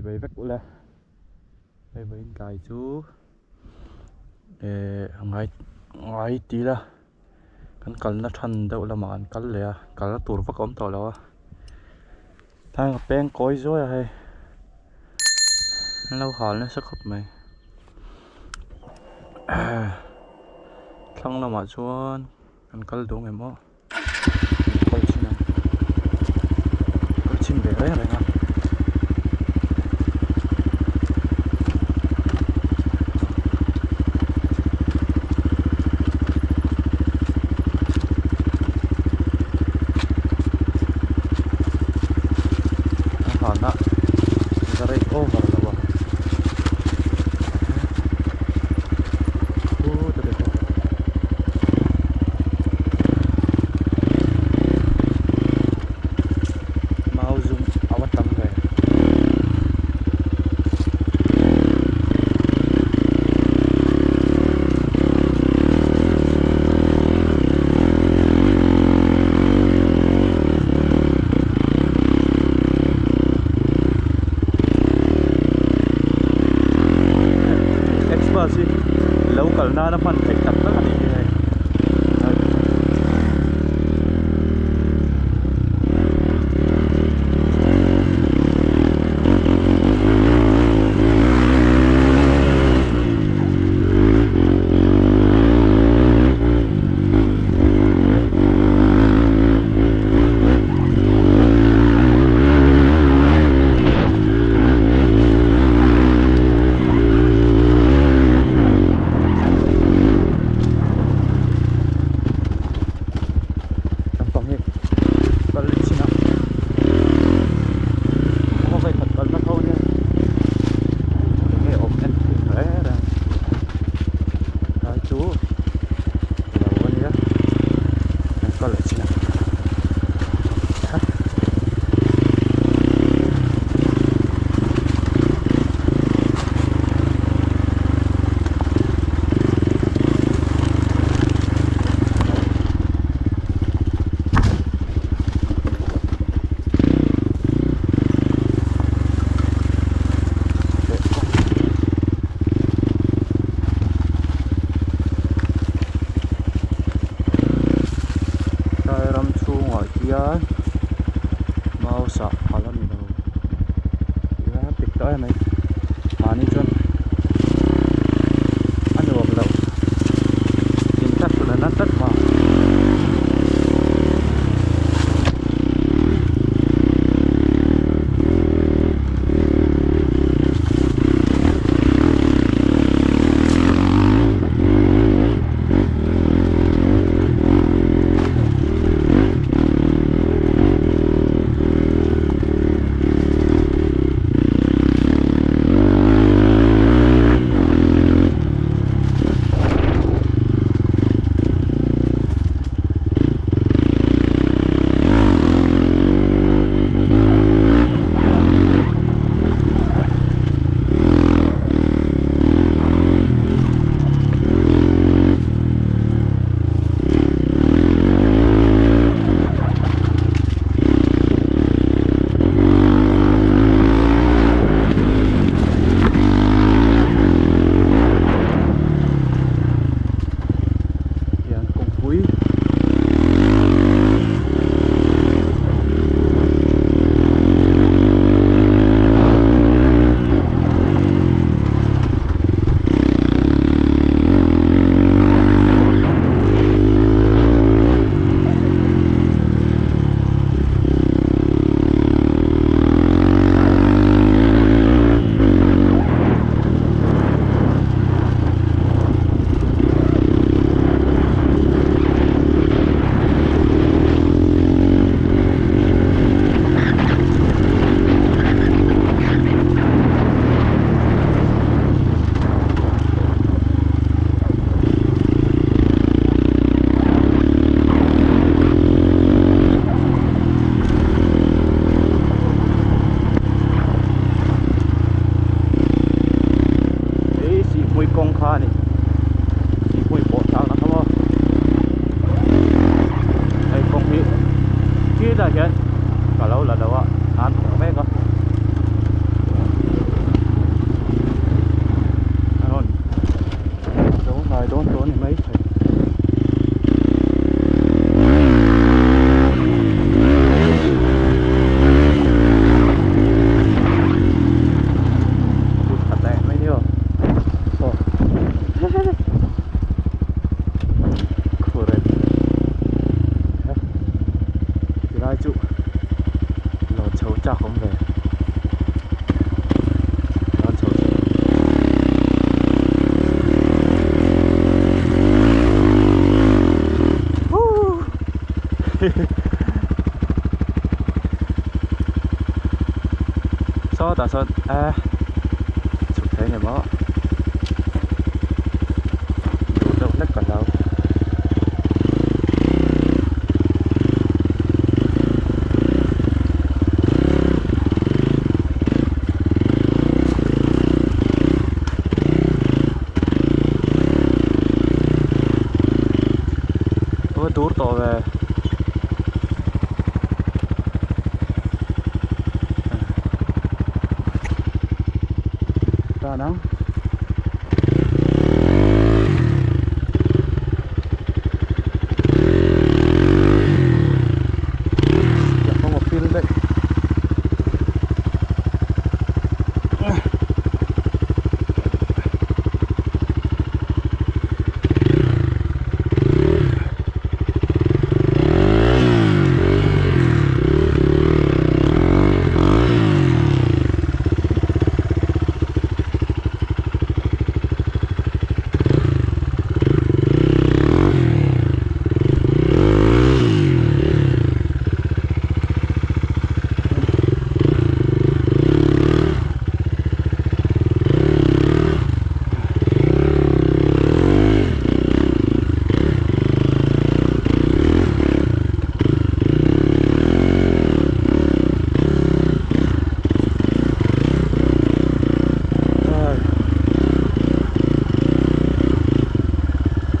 Chibai vek ula hei vawiin tlai chu eh ngai ngai ti ila kan kalna than deuh lamah kan kal leh a kalna tur vak a awm tawh lo a tlai ka peng kawi zuai a hei an lo hal nasa khawp mai thlang lamah chuan kan kal duh ang em aw. Kal chhin ang kal chhin ve reng reng a. A hana ka rei over lo a. Mau zum a va tam ve. Xmas hi lo kal nana hman theih tak tak a nih hi hei. Lampang hi kal leh chin a khaw vei khat kalna tho ania enge awm en thin reng reng lai chu lo ania kan kal leh chin a. Tlai ram chhungah hian mau sah phal a ni lo tih lai a pik ta em mai mahni chuan a nuam lo in tlat a na tlat vang. Sawtah sawn eh chhuk thei a ni maw duh deuh hlek ka hlau. Ava dur tawh ve. Tan ang. Kawng a pil daih.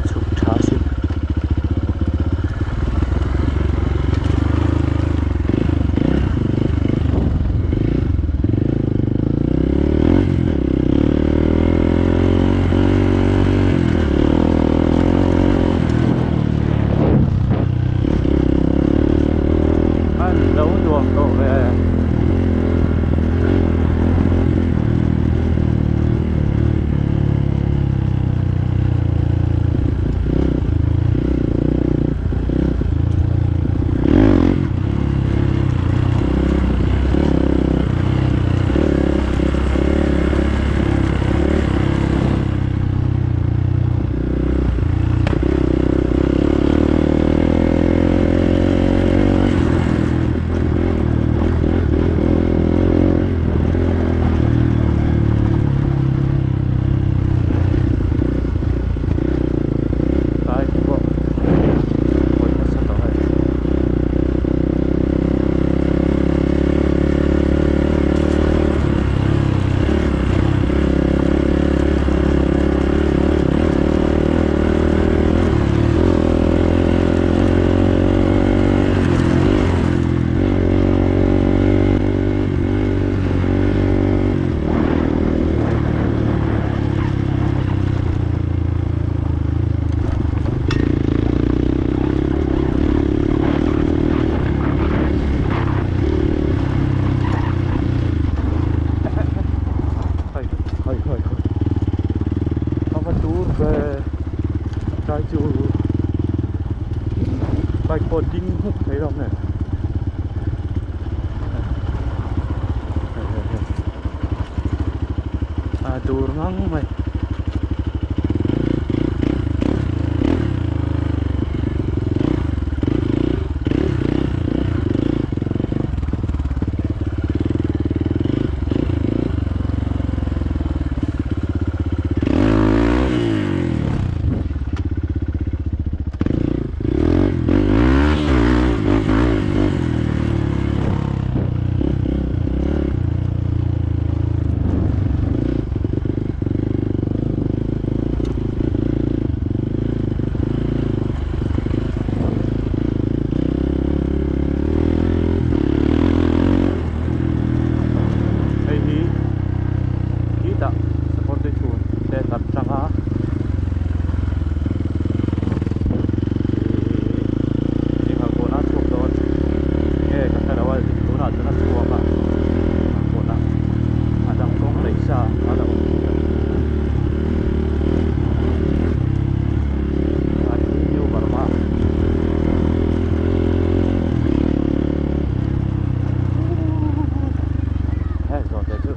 Chhuk tha sin. An lo nuam tawh ve. Tlai pawh hawi nasa tawh hei. Hai hai hai hai a va tur ve tlai chu bike pawh ding huk thei lo nen hei hei hei a dur ngang mai. Hei hi khitah sakawr tui chhun te kan tang a ih eng ang kawhna a chhuak dawn nge ka hre lo a tunah chuan a chhuak a eng ang kawhna a dang kawng daih sa a la awm thin a New Burma. Heng zawh te chu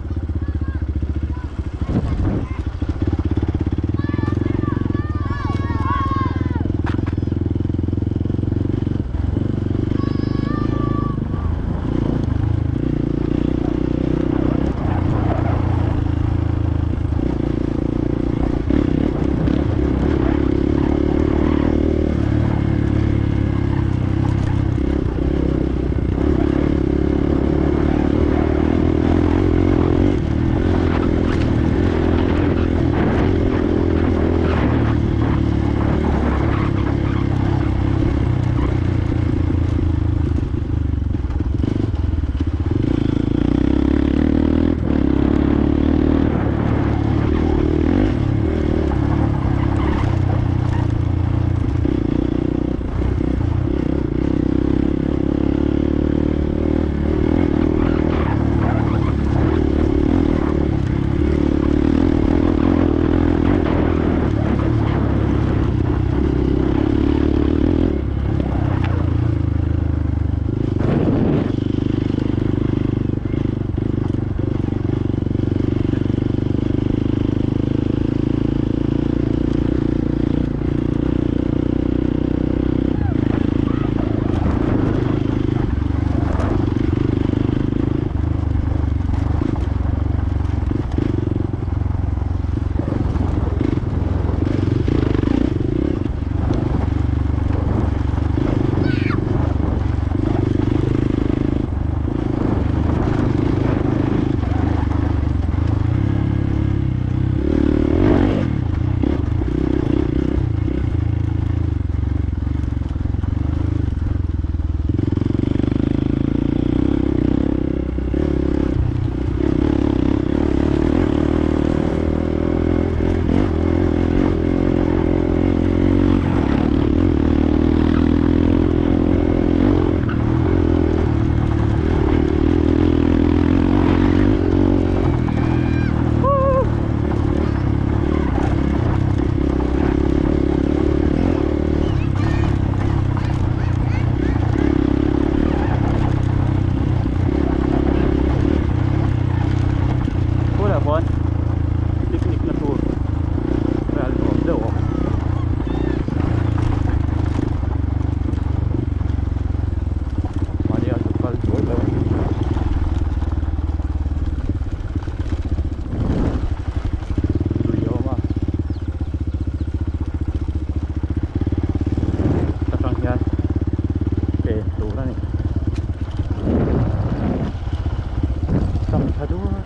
duai.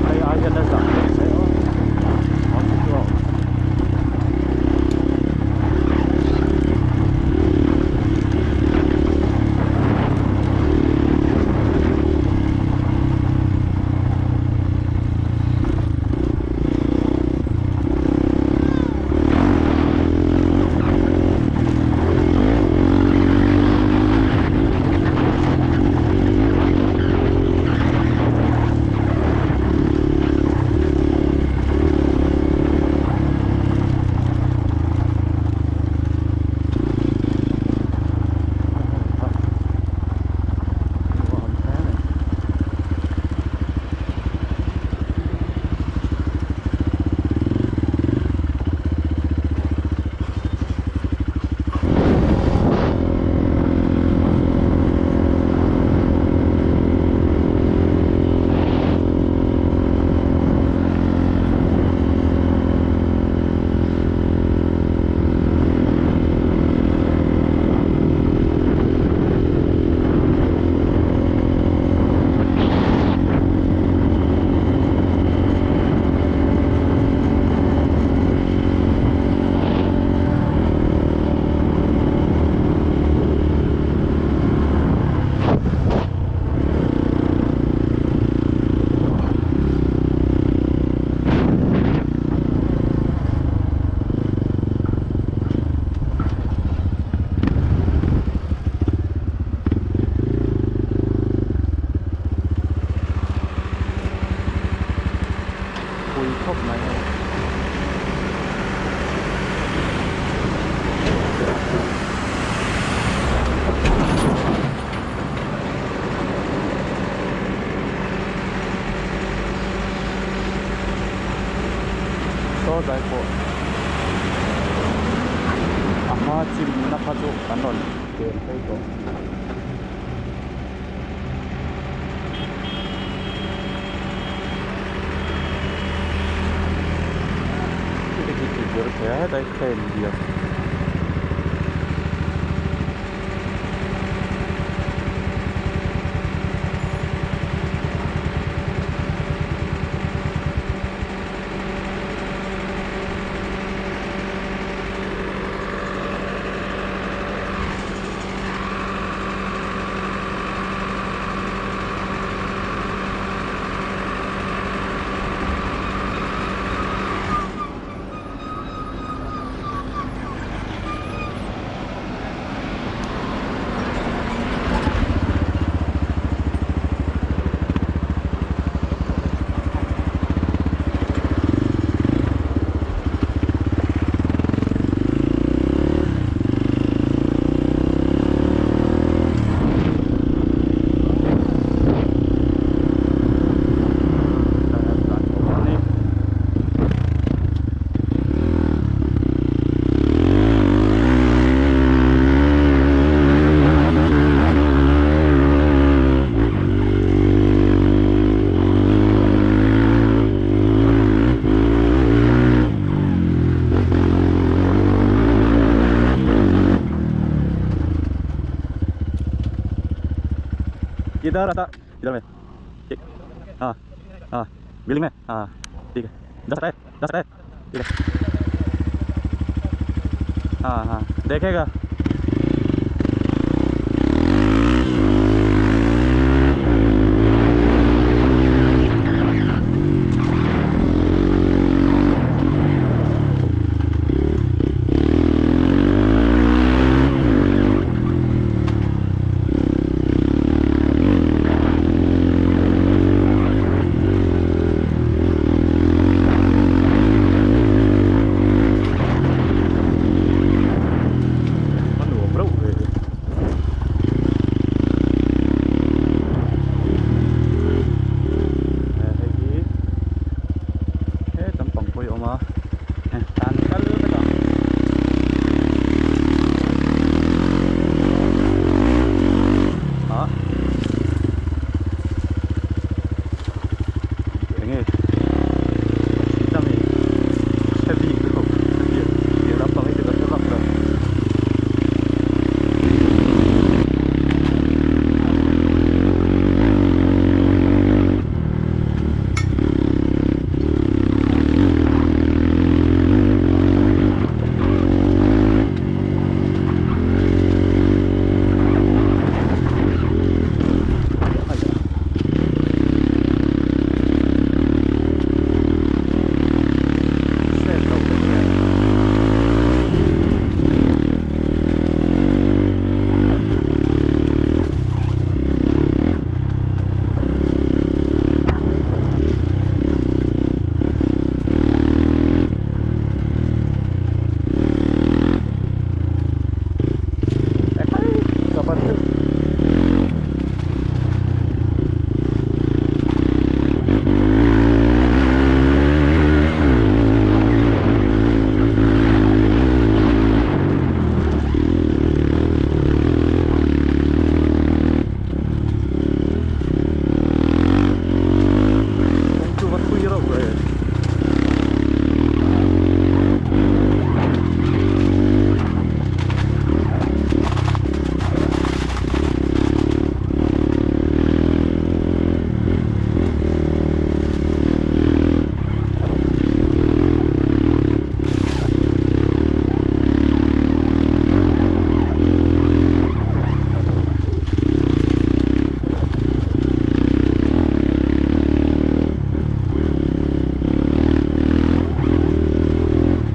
Hei ai hian a zah hle mai aw. Awm chu a awm. Pui khawp mai a ni. Saw tlai pawh a hma chimna kha chu kan rawn ken phei tawh. Hetah hi train lian इधर आता इधर में ठीक हाँ हाँ बिल्डिंग में हाँ ठीक है दस है 10 है ठीक है हाँ हाँ देखेगा A nuam reuh ve he hei hi he lampang pawh hi a awm a tan kal vek ang. Ah enge.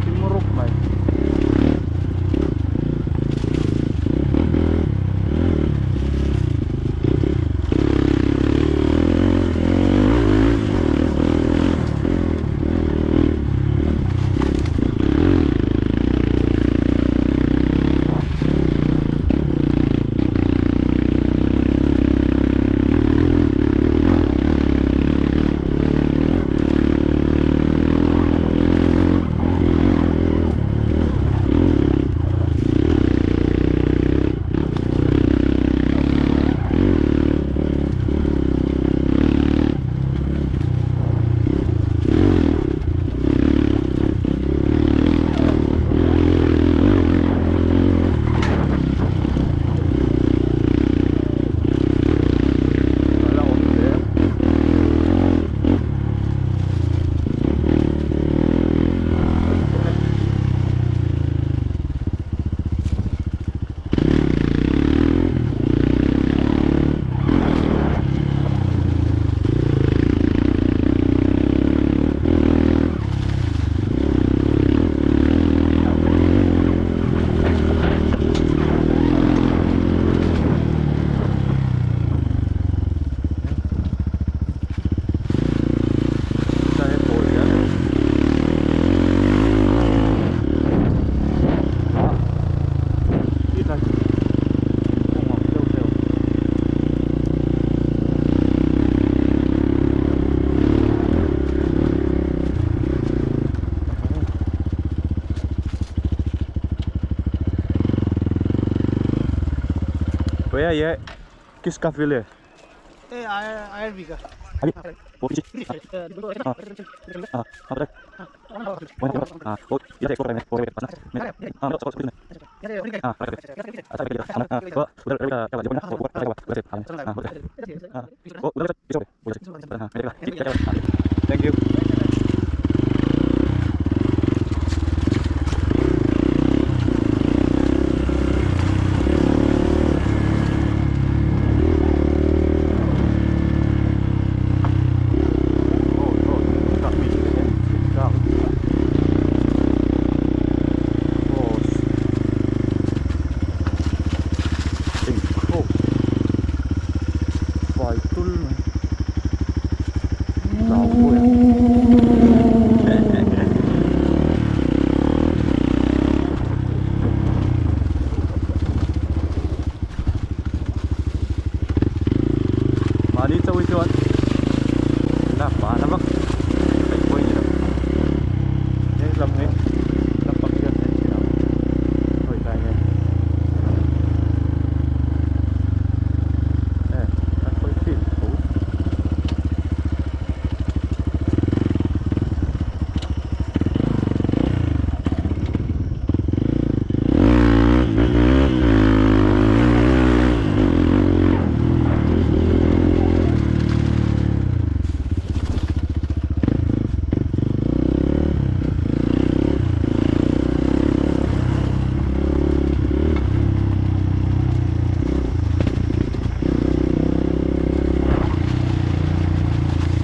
Thim rup mai. A la awm hle. भैया ये किसका फील है आईआरबी का। Thank you. Fai tul mai zau pawh mahni chauh hi chuan lak pah na vak theih pawh a ni lo heng lam hi lampang hian en thin ang hawi tlai nge e a khawi fim tho.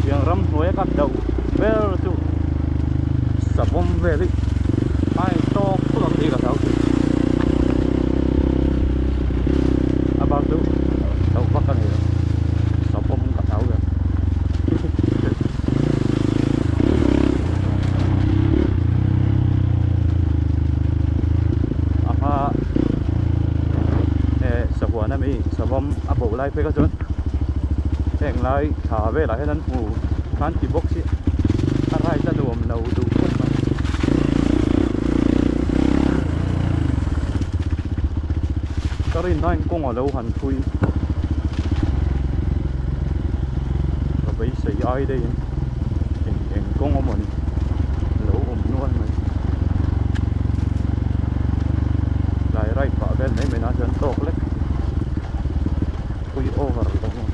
Tiang ramhnuai a ka deuh ber chu savawm vel hi a in tawk thut ang tih ka hlau thin a bak chu hlauh vak a ni lo savawm ka hlau ber. A hma eh sahuan ami savawm a bo lai phei kha chuan heng lai thla velah hian an hmu khan ti bawk si a ride a nuam lo duh khawp mai. Ka rin aiin kawng a lo han thui ka beisei ai daihin eng eng. kawng a mawni a lo awm nual mai tlai ride pah vel mai mai nan chuan tawk lek pui over lo maw.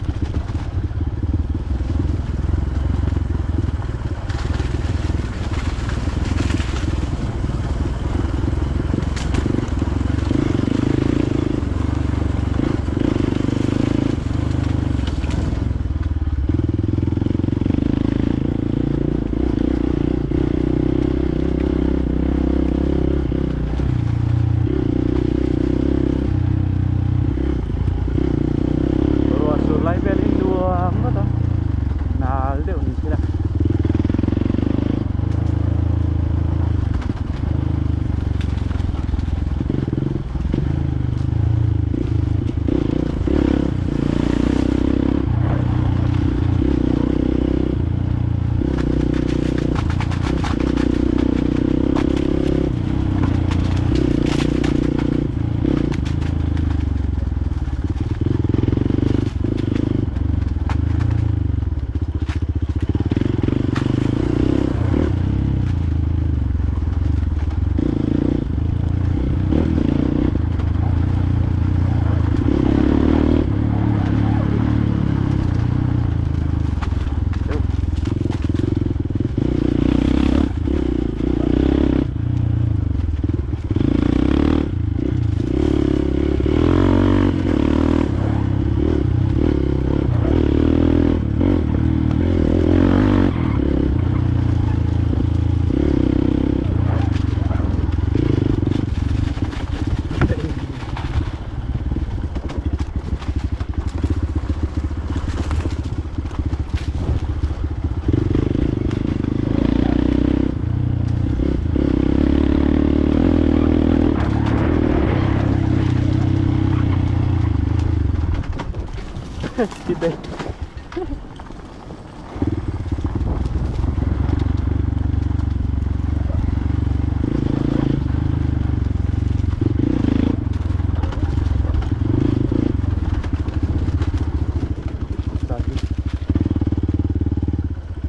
Ruah sur lai vel hi nuam ngawt a nal deuh ni se la.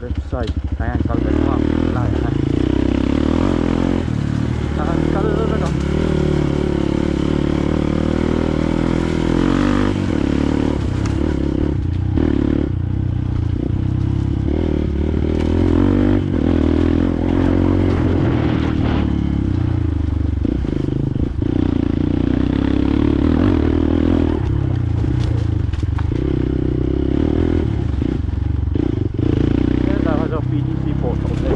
Left side tlai an kal vek a laiah hian an kal vek a. Hetah kha chuan PDC pawh chho hle.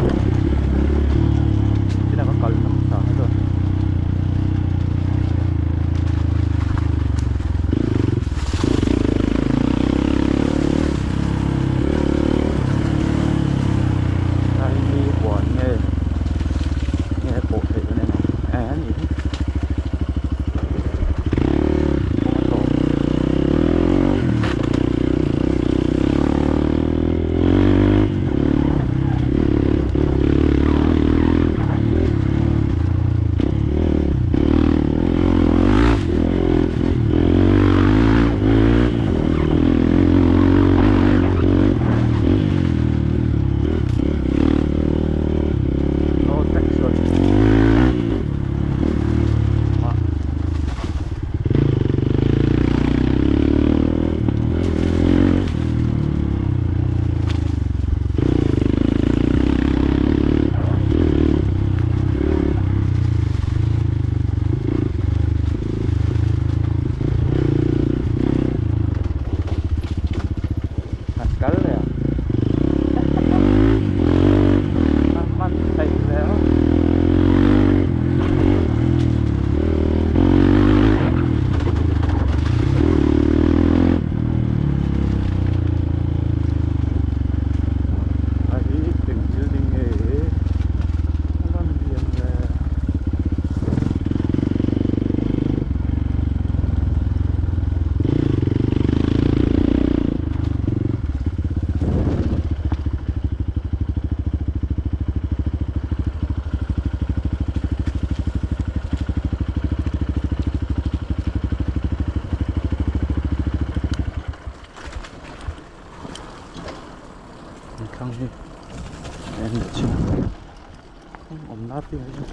Kawng awmna apiangah hian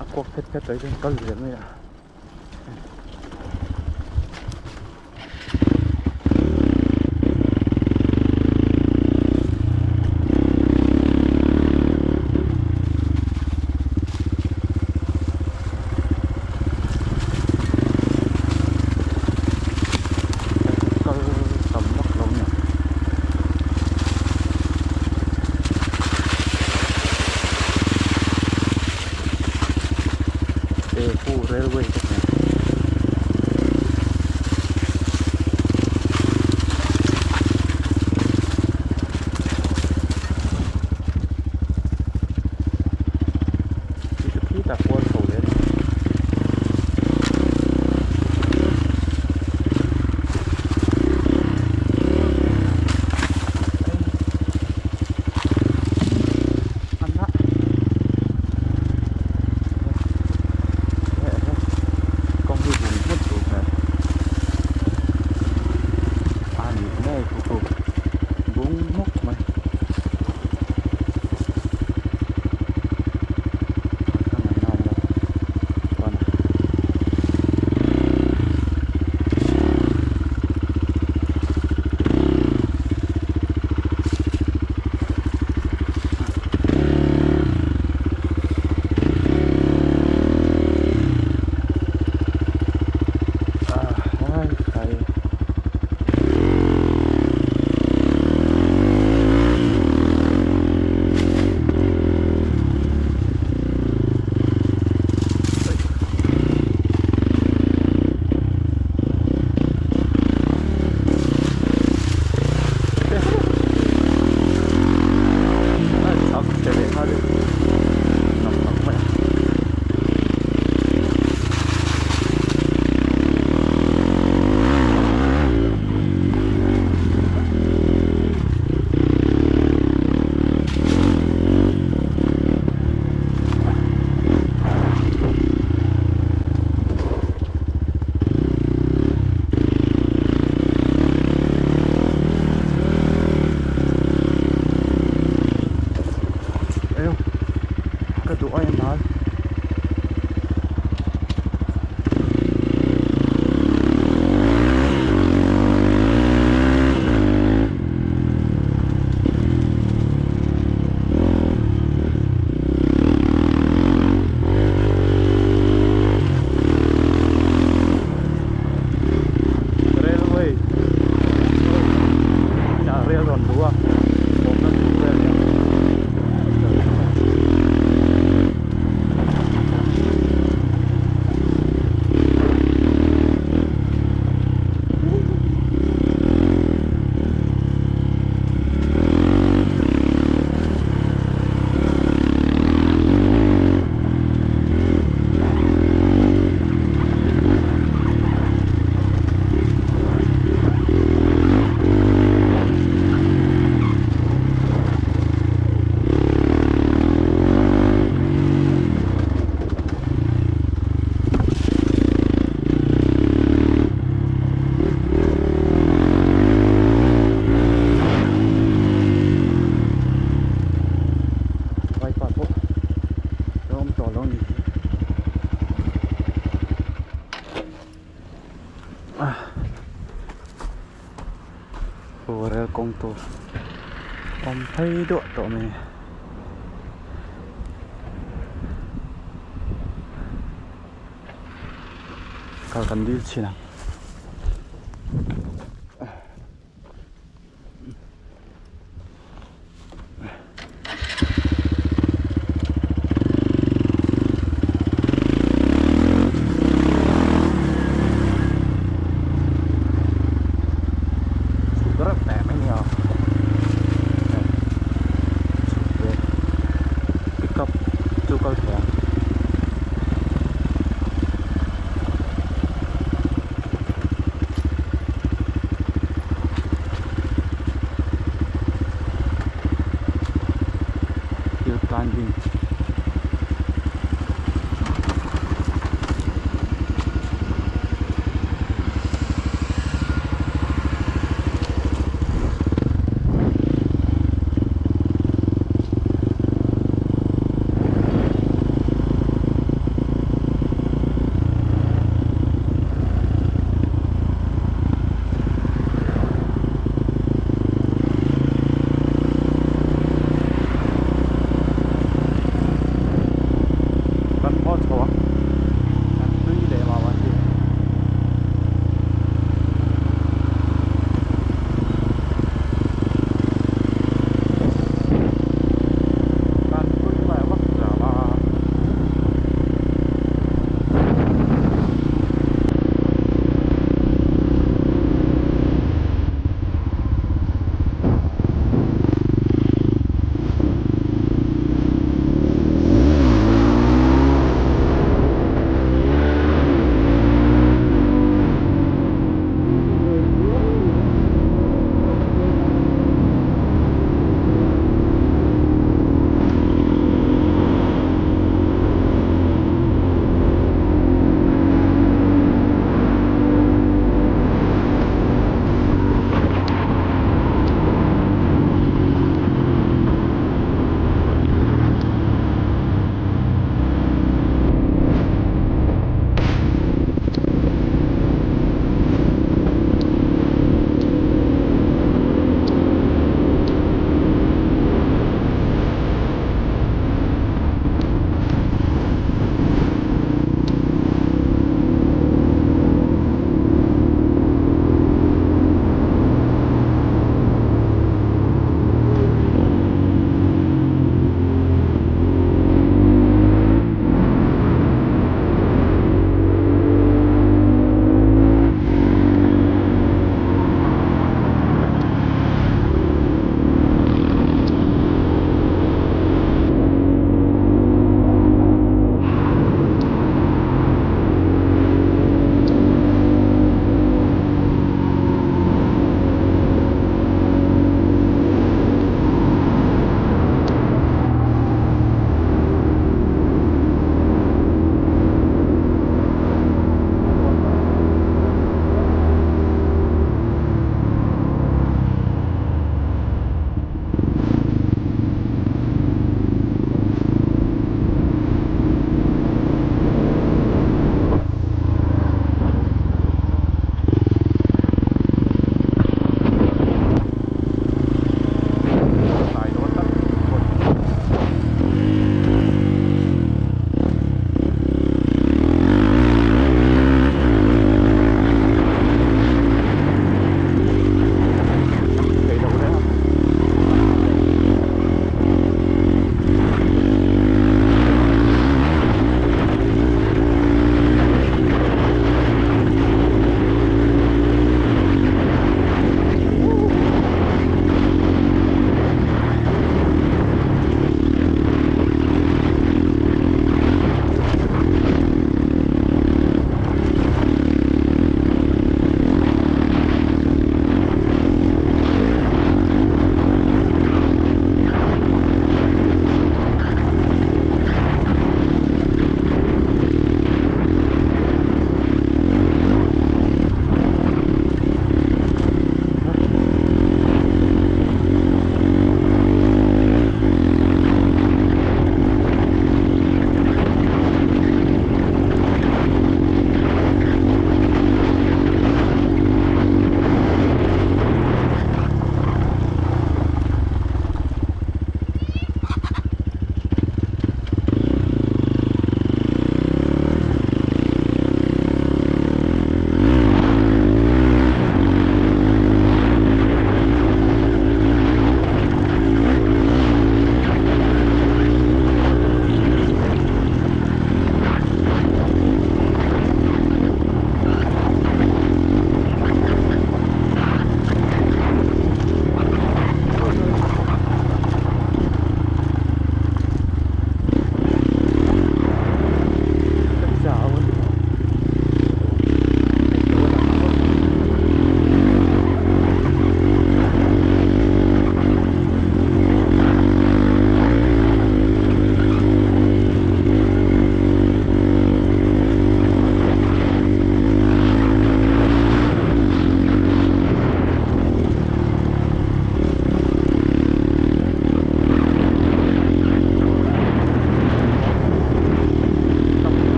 a kuak phet phet tawh hi chuan kal ve mai a. Kal tam vak lo nia. Tehu railway te hmel. Chu chu khitah kual chho leh a ni. Kawng hi bung hmut duh hmel a nih ngei khu khu bung hmuk mai. Ka ngaihna awm lo chuan a. Eu ka duh a en al. Railway inah rail rawn luh a awmna tur vel nia. Vaipa pawh a awm tawh lo ni. Rel kawng tur awm phei duah tawh mai. Kal kan dil chhin ang. Chhuk reuh teh mai nia hei chhuk ve pick up chu kal thei ang. Hill climbing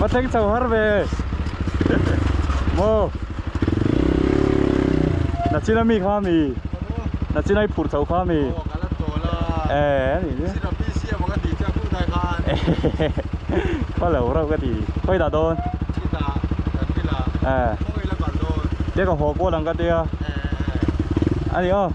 Va thleng chho har ve maw Nachina mi kha mi Nachina i phurh chho kha mi Eh ani ni Khaw lo reuh ka ti khawi dah dawn Eh Tia ka haw kual ang ka tia Ani aw.